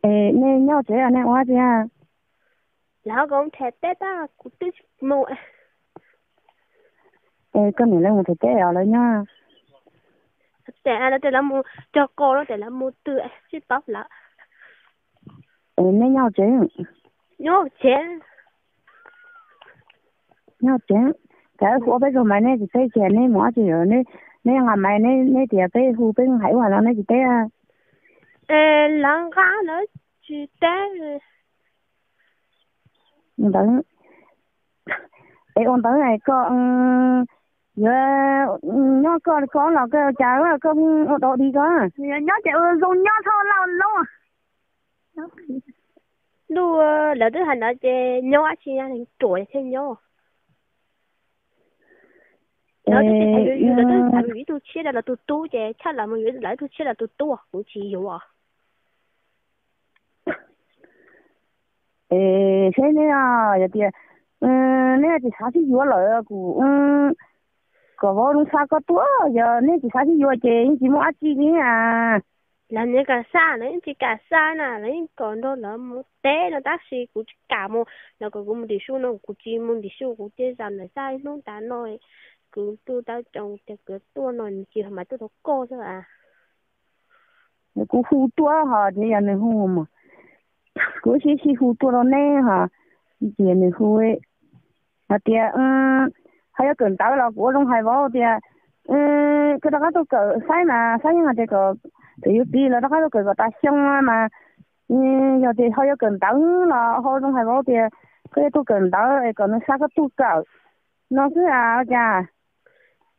Es nej nyob tsev nej ua dab tsi? Lawv kom them teb tab kuv twb mus. Es koj niam lawv mus them teb os lawv nyob? Ces lawv tias lawv mus cog qos no ces lawv mus twg tsis paub lawm. Es nej nyob tsev? Nyob tsev. Nyob tsev. Cas wb hu peb zaug mas nej tsis teb, ces nej mus dab tsi? Nej nqa mas nej tias peb hu peb hais ua no nej tsis teb. Es lawv nqa lawv tsis teb. Ntawd, es ua ntawd koj yuav nyob koj koj los koj cas koj ua dog dig koj? Nyob ces ua zoo nyob thoj laj loj. Ntuj, lawv twb hais ntawd ces nyob tsis yog neeg ruam thiaj nyob. Lawv twb tsis hais yus, lawv twb hais yus ib tug tshiab rau lawv tus tub ces tshaj lawv mus yuav lawv ib tug tshiab rau lawv tus tub, kuv tsis yuav. Es seb neb yog tias neb tsis xav sib yuav lawm kuv kom vauv zoo xa koj tuaj, yog neb tsis xav sib yuav ces yeej tsis muaj dab tsi li. Lawv nws kam xa, lawv yeej tsis kam xa na, lawv yeej kom nrog lawv mus teb no tab sis kuv tsis kam mus, lawv kom kuv mus tim su no kuv tsis mus tim su, kuv thiaj zaum lawm xaj ib hnub tas no. Kuv tuaj tab tsoom tias kuv tuaj no tsis mas tuaj rau koj xwb as. Kuv hu tuaj ho ces yog nws hu mas kuv sib sib hu tuaj rau neb ho, ces nws hu hais tias ho yuav kawm ntawv los kuv ua zoo hais vauv tias koj rov qab tuaj kawm, Xab mas Xab yeej hais tias kom txawm yuav txiv los rov qab tuaj kawm kom tas xyoo mas, yog tias ho yuav kawm ntawv los ho zoo hais vauv tias koj yuav tuaj kawm ntawv es kom nws xa koj tuaj kawm no xwb as cas.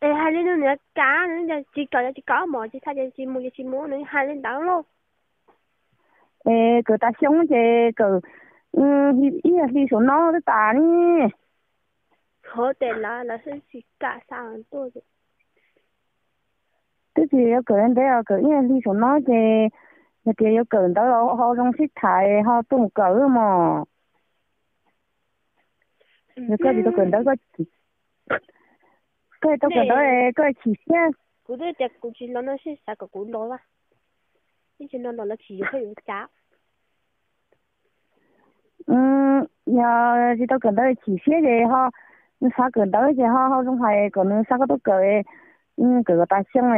Es hais li no nws kam, tsis kawm tsis kawm mos tsis txhais ces tsis mus ces tsis mus, nws hais li ntawd lauj. Es kawm tas xyoo ces kawm ib hli saum no twb tas li. Qhov tias lawv lawv tsis kam xa tuaj. Twb tsis yuav kawm ntev os, kawm ib hli saum no ces yog tias yuav kawm ntawv los ho zoo sib tham ho tuaj mus kawm mos. Yog koj tsis tau kawm ntawv, koj tsis tau kawm ntawv koj chim siab. Kuv twb tias kuv tsis los no sib xav kom kuv los, ib tsis no los lawv tsis yuav thiab yuav cas. Yog tsis tau kawm ntawv chim siab ces ho, nws xav kawm ntawv ces ho ho zoo hais kom nws xa koj tuaj kawm, kawm kom tas xyoo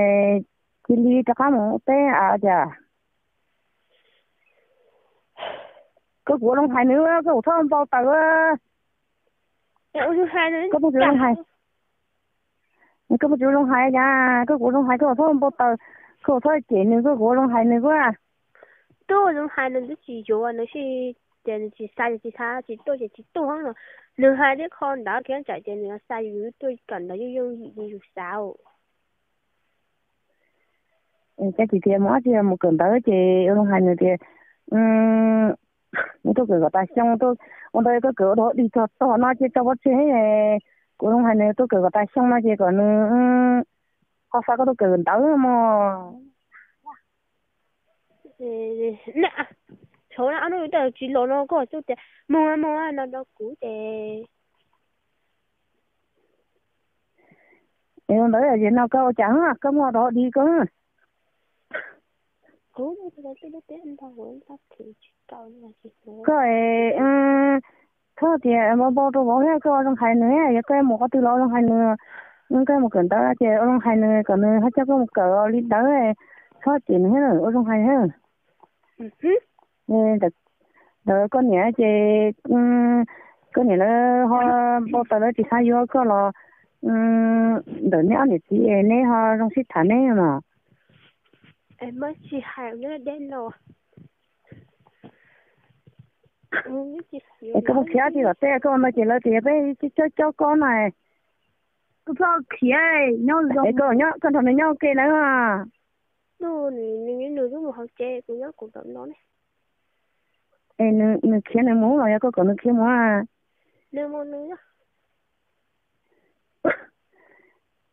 cia li rov qab mus ua teb a cas. Koj kuv ua zoo hais nws, koj kuv txhob npau taws. Koj puas tsis zoo hais, koj puas tsis zoo hais cas, koj kuv ua zoo hais koj kuv txhob npau taws, koj kuv txhob cem nws, koj kuv ua zoo hais nws kuj. Twb zoo hais nws twb tsis yuav nws, ces nws tsis xa ces tsis xa, tsis tuaj ces tsis tuaj no. Nws hais tej qho ntawd kiag tsam ces nws xa yus tuaj kawm ntawv yooj yooj yim li yus xav. Cas tsis tias mus dab tsi, mus kawm ntawv ces ua zoo hais nws tias nws tuaj kawm kom tas xyoo, ua ntawd koj kawm ua dog dig txog tog no ces tso pov tseg. Kuv zoo hais nws tuaj kawm kom tas xyoo no ces kom nws ho xa koj tuaj kawm ntawv mog. Thaum no ob hnub tsis los no koj xav tias mus mus no rau kuv ces. Es ua ntawd es no koj ua cas koj muaj dog dig koj. Koj, txhob tias npau npau rau vauv thiab, koj ua zoo hais nws, yog koj mus qhov twg los ua zoo hais nws. Koj mus kawm ntawv ces ua zoo hais nws kom nws ho coj koj mus kawm li ntawd, txhob cem nws thiab, ua zoo hais thiab. Ntawd koj niam ces koj niam lawv ho npau taws lawv tsis xav yuav koj los ntawm neb ob niam txiv neb ho zoo sib tham neb mas. Es koj mus khiav dab tsi tom teb, koj ua ntawd ces lawv tias peb coj coj koj na. Koj nrog nws nyob ua ke na. Es nws khiav nws mus los yog koj kom nws khiav mus?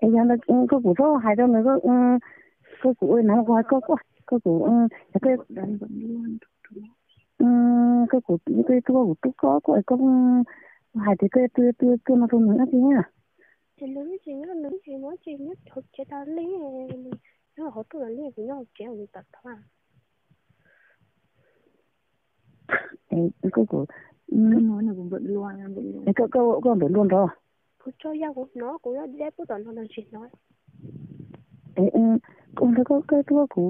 Es yog ntawd koj kuv txhob hais rau nws, koj kuv ua no kuv hais koj, koj kuv, koj kuv, koj kuv tub koj, koj hais tias koj tu tu tu no rau nws dab tsi na. Nyob hauv tuaj los li kuv nyob hauv tsev ua li tom thov. Koj, koj npawm luaj nrov. Kuv tso yog kuv hnov, kuv nyob deb pub tom no los tsis hnov. Kuv ntawd koj tuaj kuv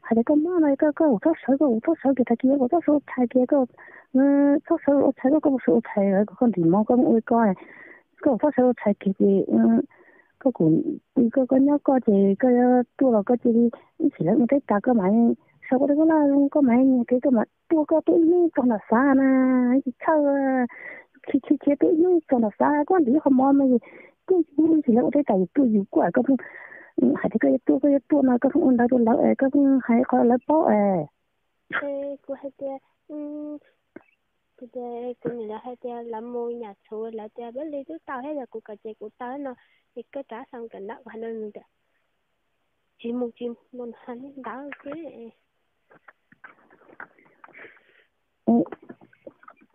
hais tias koj mob no koj kuv txhob sawv, koj kuv txhob sawv kiag tag kis kuv txhob sawv ua tshais kiag, koj txhob sawv ua tshais, koj koj sawv ua tshais kom koj ntim mov koj ua koj, koj txhob sawv ua tshais kiag ces koj kuv, koj koj nyob koj ces koj tuaj los koj cia li ib sim lawv ua teb tas koj mam sawv ua teb koj laj koj mam nyiag kev koj mam tuaj, koj tuaj ib hnub txog nram xav na, tsis txhawj, khiav khiav khiav tuaj ib hnub txog nram xav koj ntim qhov mov no es kuj ib sim lawv ua teb tas yus tuaj yus kuj koj pheej hais tias koj yuav tuaj koj yuav tuaj no koj pheej ua ntawd rau lawv es koj pheej hais qhov lawv paub es. Kuv hais tias, kuv tias kuv niam lawv hais tias lawv mus nyam txhuv lawv tias peb li twb tau thiab yog kuv kom ces kuv tau no, ces koj rov xa kawm ntawv kuv hais no nws tias tsis mus tsis mus no hais li ntawd xwb.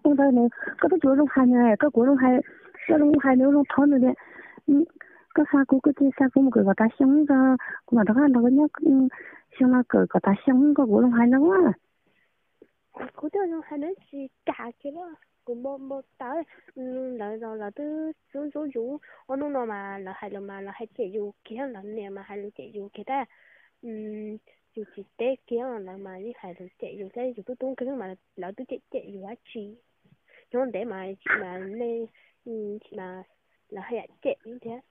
Ua ntawd nws koj twb tsis ua zoo hais nws, koj kuv zoo hais, koj zoo hais nws ua zoo thov nws tias koj xa kuv koj cia li xa kuv mus kawm kom tas xyoo, kuv mam rov qab nrog koj nyob xyoo no kawm kom tas xyoo koj kuv zoo hais no. Kuv twb zoo hais nws tsis kam kiag li, kuv npau npau taws, lawv los lawv twb ntxub ntxub yus, ob hnub no mas lawv hais lus mas lawv hais cem yus kiag, lawv niam mas hais lus cem yus kiag thiab. Yus tsis teb kiag lawv mas yeej hais lus cem yus thiab, yus tub tub nkeeg mas lawv twb cem cem yus dab tsi. Nyob ntev mas tsis mas nej, tsis mas lawv haj yam cem thiab.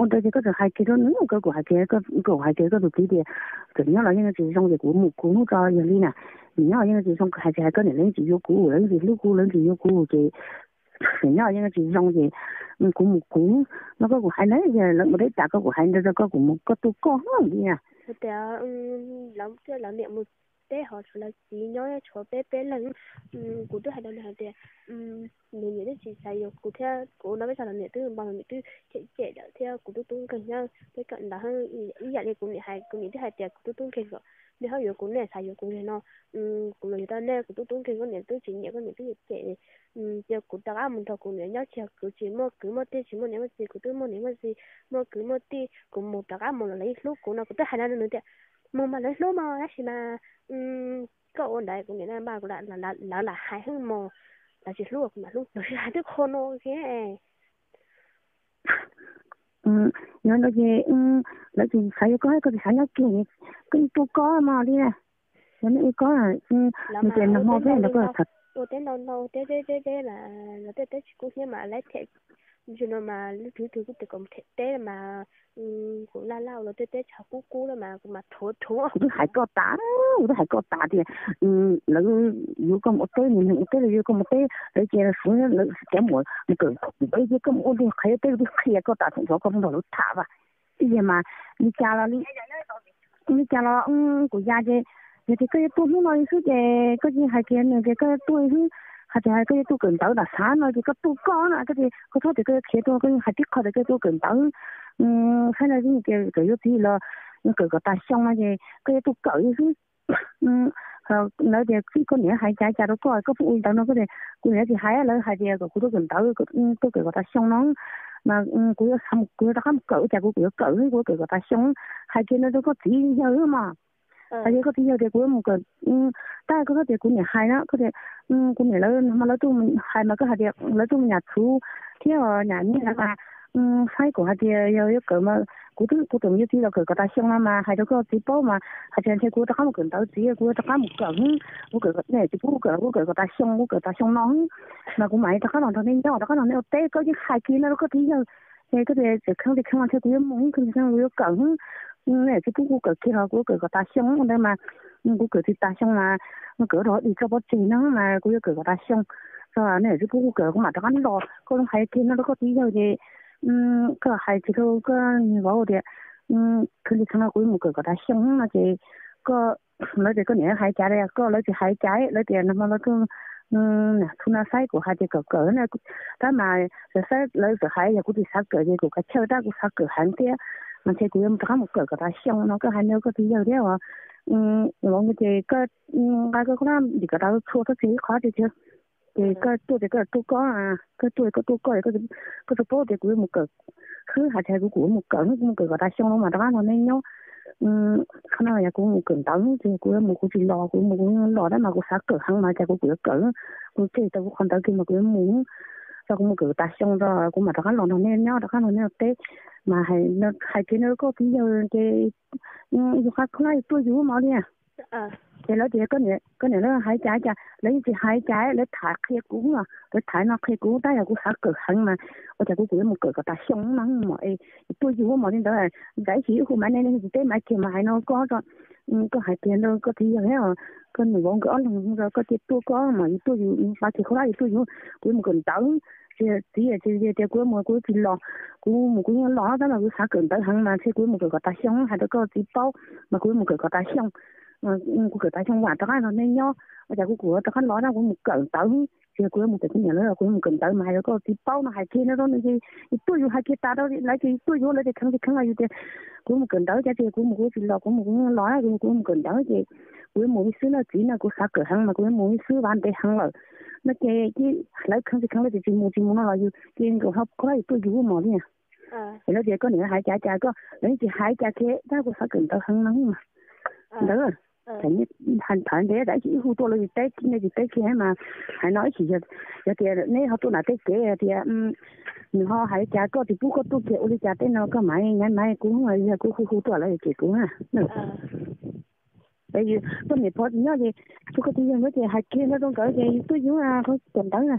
Ua ntawd ces koj txawm hais kiag rau nws, koj kuv hais kiag, koj kuv hais kiag koj tus txiv tias txawm nyob los yeej tsis zoo ces kuv mus kuv hnub tso yog li na, nws nyob los yeej tsis zoo, hais tsis hais koj niam lawv yeej tsis yuav kuv, lawv yeej tsis hlub kuv, lawv yeej tsis yuav kuv ces nws nyob los yeej tsis zoo ces kuv mus kuv hnub no koj kuv hais na, lawv mus deb tas koj kuv hais ntawd rau koj kuv mus koj tu koj li na. Tias lawv niam mus teb ho tshuav lawv txiv nyob tshuav peb peb leeg. Kuv twb hais rau nws hais tias nws niam twb tsis xav yuav kuv thiab, kuv no peb txog los niam twb npau, niam twb cem cem lawm thiab, kuv tub tub nkeeg thiab peb kawm ntawv ib yam li kuv niam hais, kuv niam twb hais tias kuv tub tub nkeeg kom nej ho yuav kuv, nej xav yuav kuv li no, kuv los yug tau nej, kuv tub tub nkeeg koj niam twb tsis nyiam, koj niam twb cem cem. Ces kuv rov qab mus nrog kuv niam nyob, tsis yog kuv tsis muaj kwv muaj tij, tsis muaj niam muaj txiv, kuv twb muaj niam muaj txiv muaj kwv muaj tij, kuv mus rov qab mus los lawv yeej hlub kuv no, kuv twb hais no rau nws tias mus mas lawv hlub mog, tab sis mas koj ua ntawd kuv niam na npaj kuv, lawv lam hais hwb mog, lawv tsis hlub kuv mam hlub, lawv hais twb qhov no thiab. Yog no ces lawv tsis xav yuav koj, koj tsis xav nyob kiag, koj yeej tu koj mog li. Yog nej ua koj, nws tias nag hmo peb ntawd koj ua teb ntau ntau teb teb teb teb mas los tej teb tsis kub hnyiab mas lawv them, ntsis no mas lub twg twg kuj tias kom them teb mas kuv laj laj ua los tej teb tsis kub kub lawm mas kuv mas rhuav rhuav. Kuv twb hais koj tas, kuv twb hais koj tas tias lawv yuav koj mus ua teb, nws ua teb los yuav koj mus teb, lawv cia suav lawv cov muam mus kawm, cia koj mus ua li qhov teb, kuv twb qhia koj tas thaum ntxov koj mus nrog lawv tham vas. Ib yam mas li cas los li cas los kuv ya ces yog tias koj yuav tuaj hnub no li xwb ces koj cia hais kiag nws tias koj yuav tuaj li xwb, hais tias koj yuav tuaj kawm ntawv nram xav no ces koj tuaj koj na, koj tias koj txhob tias koj yuav khiav tuaj, koj yeej hais tib qho tias koj yuav tuaj kawm ntawv. Saib no tias kawm yuav txiv los kawm kom tas xyoo no ces koj yuav tuaj kawm li xwb. Lawv tias koj niam hais cas cas rau koj, koj pheej ua li ntawd no, koj tias kuv niam tsis hais, lawv hais tias kom kuv tuaj kawm ntawv, tuaj kawm kom tas xyoo no mas kuv yuav, kuv yuav rov qab mus kawm, ua cas kuv, kuv yuav kawm, kuv yuav kawm kom tas xyoo. Hais kiag no rau koj txiv yawg mas, hais kiag koj txiv yawg tias kuv yuav mus kawm, tab koj tias kuv niam hais na, koj tias kuv niam lawv no mas lawv tuaj hais mas koj hais tias lawv tuaj mus nyam txhuv thiab nyam nyiaj lawv mas saib kuv hais tias yog yuav kawm mas kuv twb, kuv tseem yuav txiv los kawm kom tas xyoo no mas hais rau koj txiv paub mas hais tias ntshe kuv rov qab mus kawm ntawv txiv, kuv rov qab mus kawm, kuv kawm, nej tsis pub kuv kawm, kuv kawm kom tas xyoo, kuv kawm tas xyoo no mas kuv mam rov qab los nrog nej nyob, rov qab nrog nej ua teb, koj yeej hais kiag no rau koj txiv yawg. Es koj tias tseem kheev li kheev los ntshe kuv yuav mus, kheev li kheev kuv yuav kawm, nej tsis pub kuv kawm kiag los kuv yuav kawm kom tas xyoo ntawd mas kuv kawm tsis tas xyoo mas kuv kawm rau dig txoj pob tseg no mas kuv yuav kawm kom tas xyoo. Nej tsis pub kuv kawm kuv mam rov qab los, koj zoo hais kiag no rau koj txiv yawg ces koj hais kiag rau koj niag vauv tias kheev li kheev no kuv yuav mus kawm kom tas xyoo no ces koj, lawv tias koj niam hais cas li, koj, lawv tsis hais cas, lawv tias nag hmo lawv tuaj, txhua no saib kuv hais tias kawm kawm na, tab mas lawv saib lawv txawm hais yog kuv tsis xav kawm ces kuv kav chawj tab kuv xav kawm heev thiab mas ntshe kuv yuav rov qab mus kawm kom tas xyoo no, koj hais no koj txiv yawg thiab os. Vauv ces koj nqa koj koj ntim kom tas txhua txhob txwv ib qho tias Ces koj tuaj ces koj tuaj koj, koj tuaj koj tuaj koj, koj tsis paub tias kuv yuav mus kawm, hwb, hais tias kuv kuv yuav mus kawm, kuv mus kawm kom tas xyoo no mas rov qab nrog nej nyob. Qhov no yog kuv mus kawm ntawv ces kuv yuav mus, kuv tsis los, kuv mus kuv los tab mas kuv xav kawm heev mas cas kuv kuv yuav kawm, kuv tseg tau kuv qhov ntawv kiag mas kuv yuav mus, rau kuv mus kawm kom tas xyoo rau kuv mam rov qab los nrog nej nyob, rov qab nrog nej ua teb. Mas hais kiag no rau koj txiv yawg ces yus qab kho lab tuaj yus mos li. Ces lawv tias koj niam lawv hais cas cas lawv yeej tsis hais cas, lawv tham qhia kuv, lawv tham no qhia kuv tab yog kuv xav kawm heev mas ua cas kuv kuv yuav mus kawm kom tas xyoo no mos es tuaj yus mos li ntawd. Ntawd ib chim hu mas nej tsis teb mas kiag mas hais no koj, koj hais tias koj txiv yawg, koj niam vauv nkawd ob leeg rau koj cia tuaj koj mas yus tuaj yus, qab kiag kho lab yus tuaj yus, kuv yuav mus kawm ntawv. Ces txiv tias kuv yuav mus kuv tsis los, kuv mus kuv yeej los tab mas kuv xav kawm ntawv heev mas ntshe kuv yuav mus kawm kom tas xyoo, hais rau koj txiv paub mas kuv yuav mus kawm kom tas xyoo. Kuv kawm tas xyoo vam rov qab nrog nej nyob, ua cas kuv kuv rov qab los tab kuv mus kawm ntawv ces kuv yuav mus kawm, kuv niam lawv kuv yuav mus kawm ntawv mas hais rau koj txiv paub no, hais kiag no rau nws ces yus tuaj yus hais kiag tas rau lawv ces yus tuaj yus, lawv ces kheev tsis kheev los yus tias kuv mus kawm ntawv cas ces kuv mus kuv tsis los, kuv mus kuv yeej los, kuv mus kawm ntawv ces kuv yuav mus li xwb no txiv no, kuv xav kawm heev mas kuv yuav mus li xwb, vam ntev heev lawm no ces lawv kheev tsis kheev lawv ces tsis mus tsis mus no los yus ces nkawd ho kho lab yus tuaj yus mos li. Ces lawv tias koj niam hais cas cas koj, lawv yeej tsis hais cas kiag tab kuv xav kawm ntawv heev no mas ntawd. Tham ntev tas ib chim wb hu tuaj lawv tsis teb, nej tsis teb kiag mas hais no ib chim yog tias neb ho tuaj nram tej kev tias nws ho hais cas koj tsis pub koj tuaj kiag ua li cas tej no koj mam nyab mas kuv yog kuv hu hu tuaj lawv cem kuv na. Yus tuaj niam pog tsis nyob ces tuaj koj txiv yawg nkawd ces hais kiag no rau nkawd ces yus tuaj yus kawm ntawv na.